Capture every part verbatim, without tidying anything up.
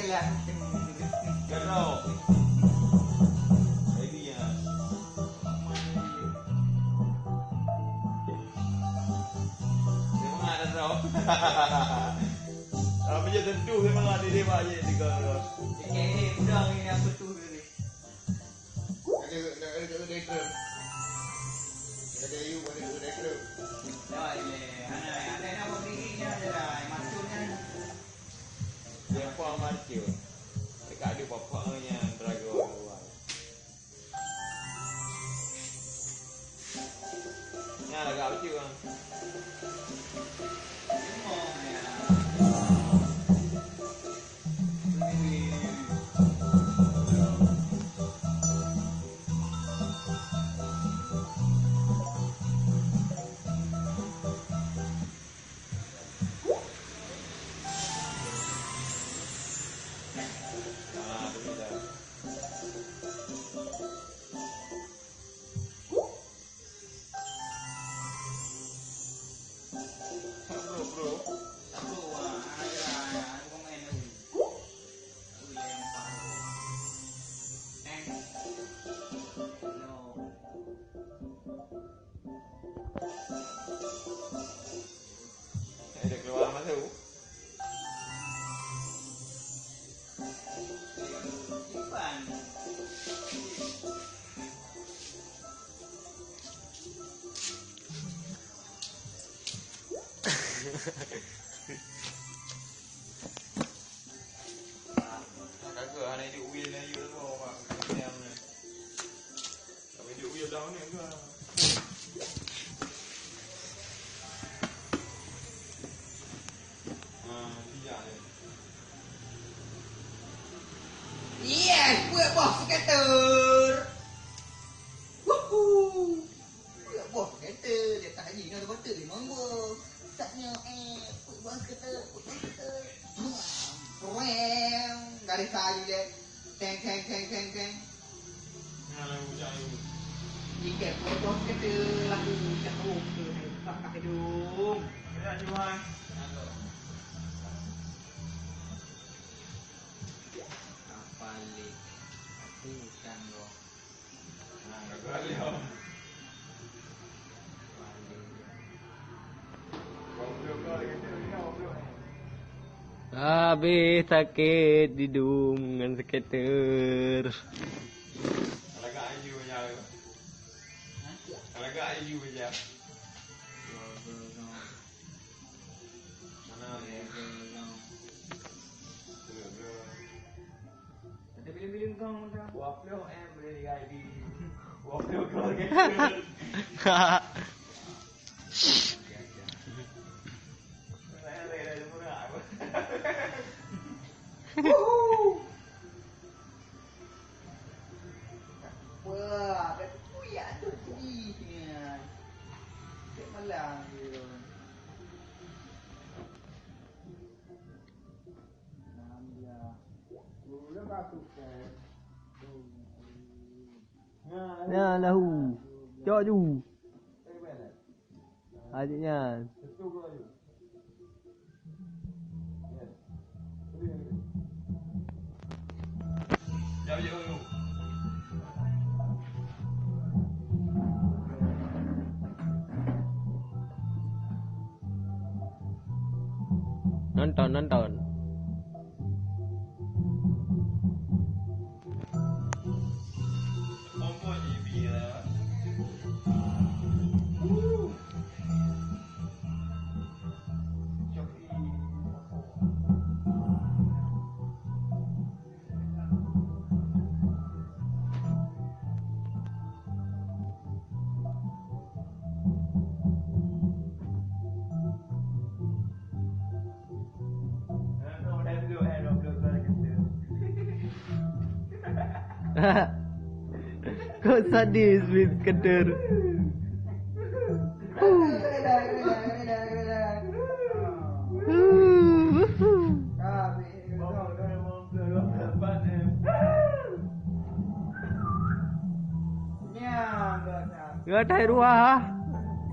Gadoh. Ini ya. Semangat, Gadoh. Kalau macam tentu semangat diri, Pak, je tiga. Okey, ni udah ni, apa tu tadi? Ada, ada, ada, ada, ada. Ada, ada, ada, ada. Dah, ini. Ada, ada, ada, apa berinya je lah. Maksudnya. Dia apa marcel? Dekat ada bapak yang teraga orang luar. Nyan lagak beutôi, bang. Ah, tu dah. Eh, dah keluar mata tu. Kagak hana hidup win na yuk tu, Mak. Yang ni. Tapi hidup win dah ni ke? Ah, dia ni. Yes, buat boh skater. Wuhu. Buat boh skater, dia tak haji, nak buat tu lima boh. Saatnya, eh, buat boh skater, buat boh skater. Buang, breng. Garis kayu dia. Teng, teng, teng, teng, teng. Nah, lagu jauh. Ikan buat boh skater, lagu jauh tu, tak pakai dong. Gerak je, Wan. Kapal lé. Aku tanggung. Habéh sakét didum ngon skater. Lagak aju aja. Lagak aju aja. Mana? Ada bilin-bilin kong dah. Dua puluh M boleh digaji. Dua puluh kong gitu. Wah, dah kuyak tu sedih nya. Cek malang dia. Nah, lahu. Cok ju. Adik nyan. Nonton, nonton. Kok sadis, Miss Keder? Gatai ruah.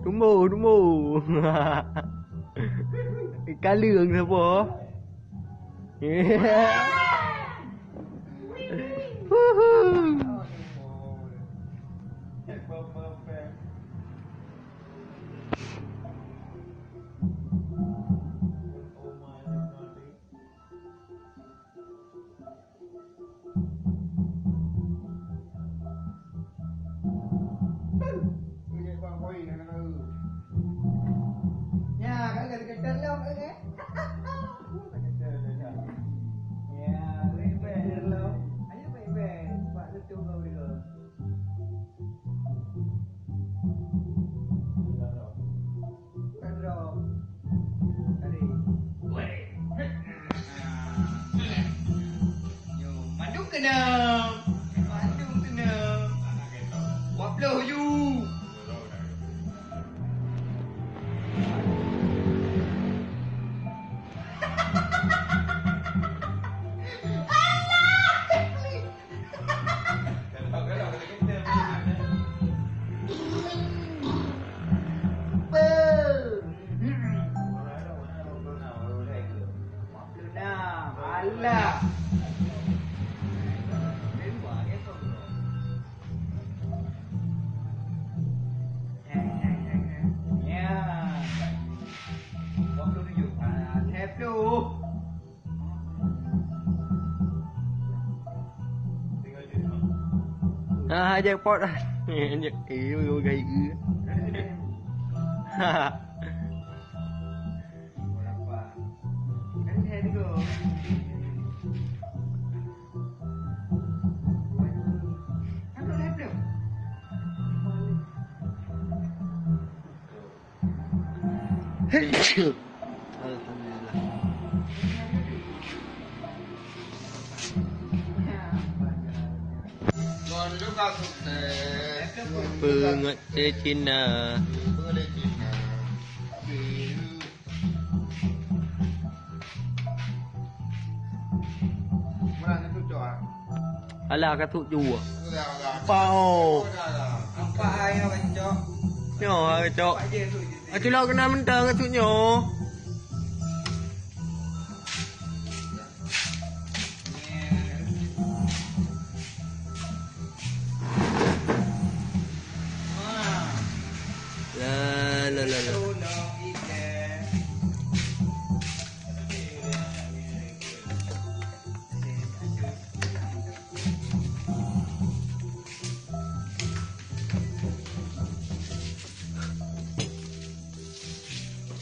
Tumbuh, tumbuh. Ikaleueng sapo? Keunong. Bandum keunong. Dua ploh ju. Alah. Ya. Dua puluh tujuh. Ah, saya puluh. Ah, jackpot. Eh, gai. Alhamdulillah. Peungeut Cina. Alah, ka trok jua. Pao. Nyoe ka trok. Acu lok keunan mantong ka trok nyoe. La, la, la, la.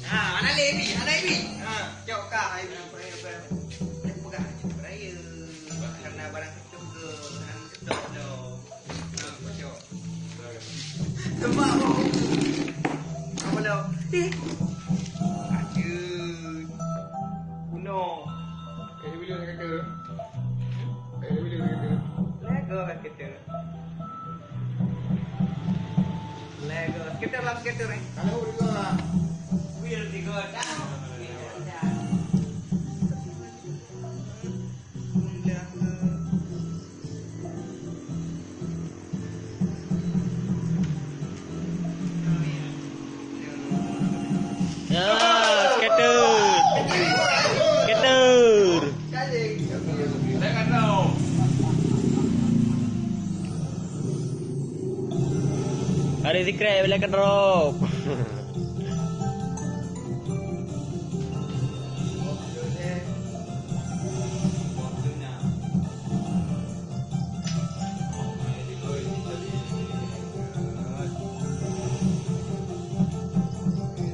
Ha, anak lé bi, anak lé bi. Ha, cok ka, ayo, ayo, ayo, ayo. Peugah, ayo, ayo. Karena barang itu ke, anak ketok lo. Ha, cok. Tembak, bro. Apa lo? Eh. Aduh. Kuno. Eh, bila dia kata? Eh, bila dia kata? Lego kata. Lego. Skater lah, skater, eh. Kalau juga. Wheel tiga dah. Wheel dah. Ya, skater. Skater. Ada secret, boleh ke drop.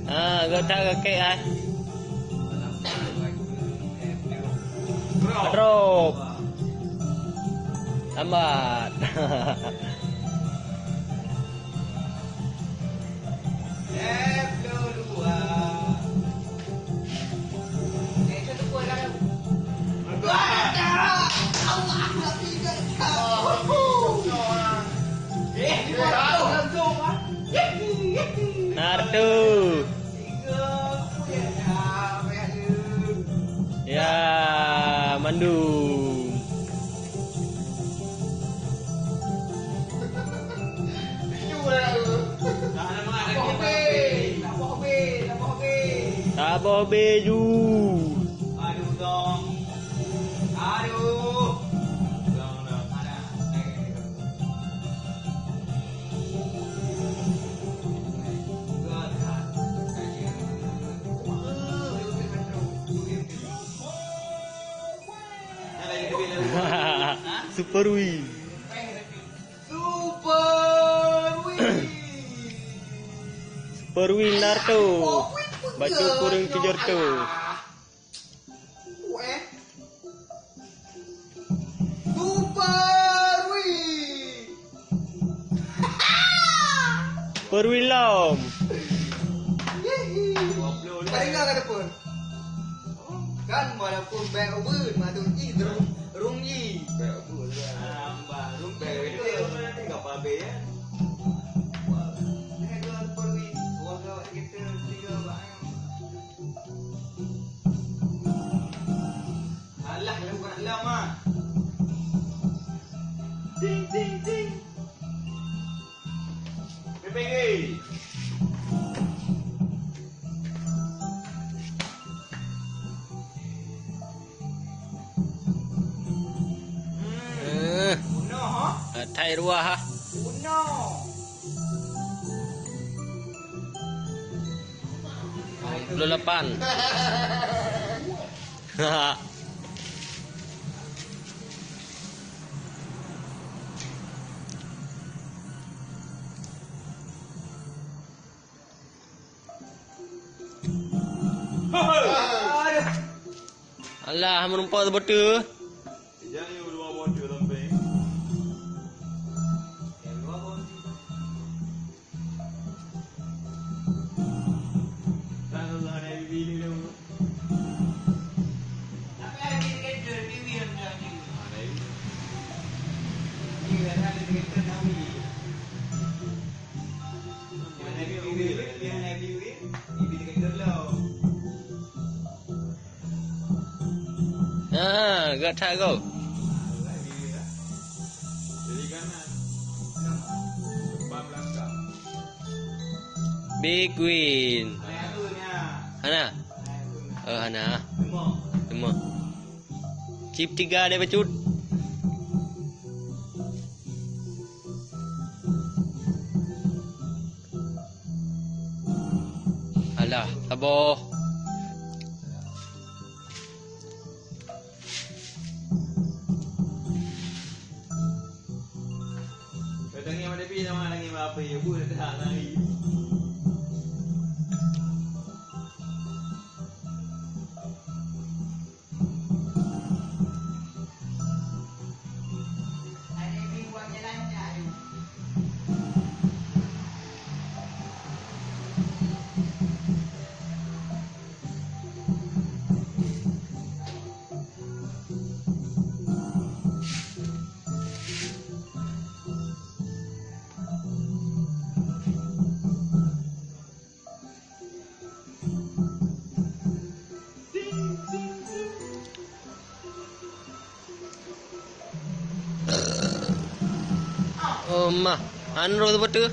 Ah, gata kakek ah. Drop. Lambat. Nah, tu. Ya, mandum. Taboh beju. Super Win. Super Win. Super Win Naruto. Bacut kureueng tujoh reutôh. Weh. Super Win. Super Win lom. Yehi. Paling lah ada pun. Kan walaupun baik ubun, maksud ih, rung, rung yi. Baik ubun. Ting, ting, ting. Piping, eh. Eh. Bunoe, ha? Atai ruah, ha? Bunoe. Dua puluh lapan. Alah, meureumpok teubeuteu. Ha, gata go. Big win. Hana? Oh, hana. Tengok. Chip tiga dia bacut. Alah, saboh. Oh, mah. Anro tu betul.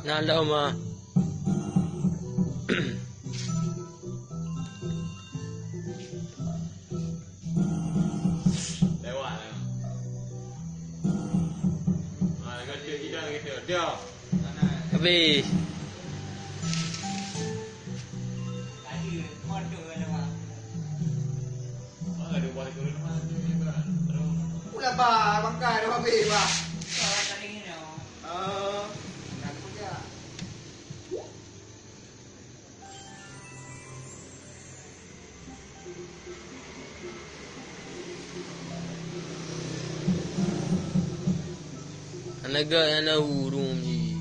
Nah, lom ah. Lewat lah. Ha, lagu tu kita, kita. Dia. Habis. Ulah bah, bangkai dah habis, bah. Oh, nak kerja. Hana gak, hana urung ji.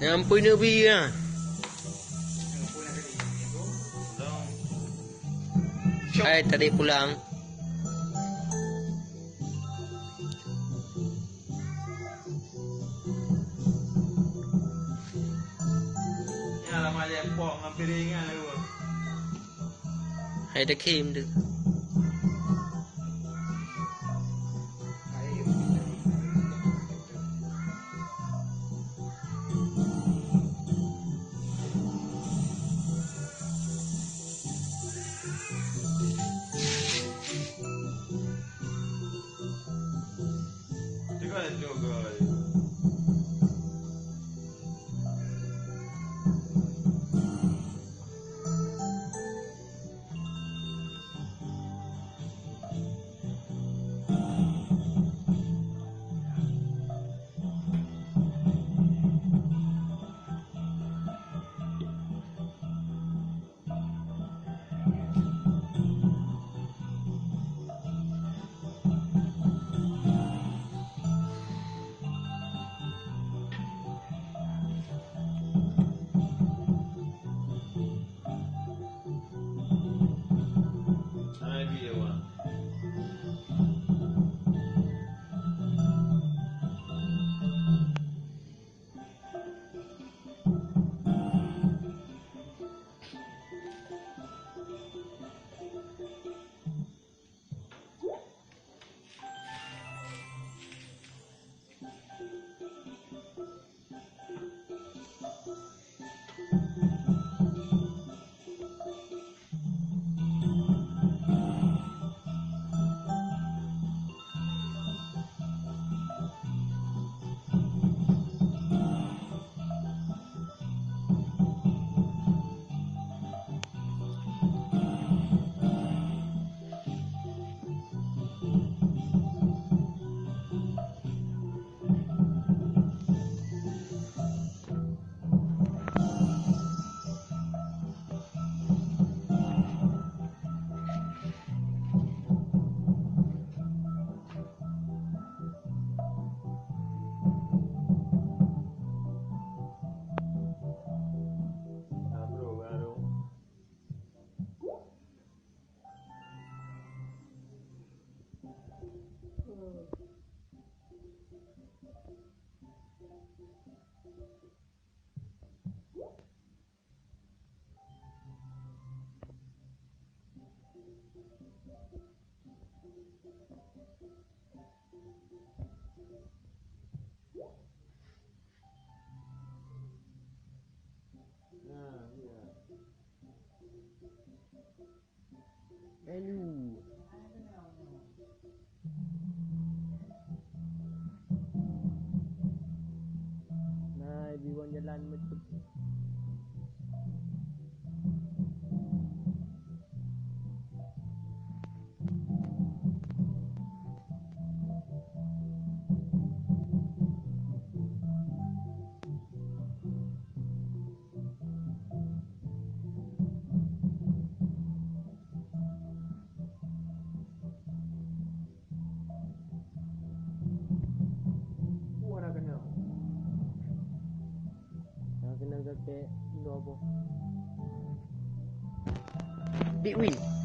Nyang peuneubri ah. Hai, tadi pulang. Nyan lama jipok ngon piring nyan lalu. Hai, takhém tu. Aduh. Nah, ibi wan jalan meuteup. Wah, na keunong. Na keunong kakek, nyoe boh. Bik Win.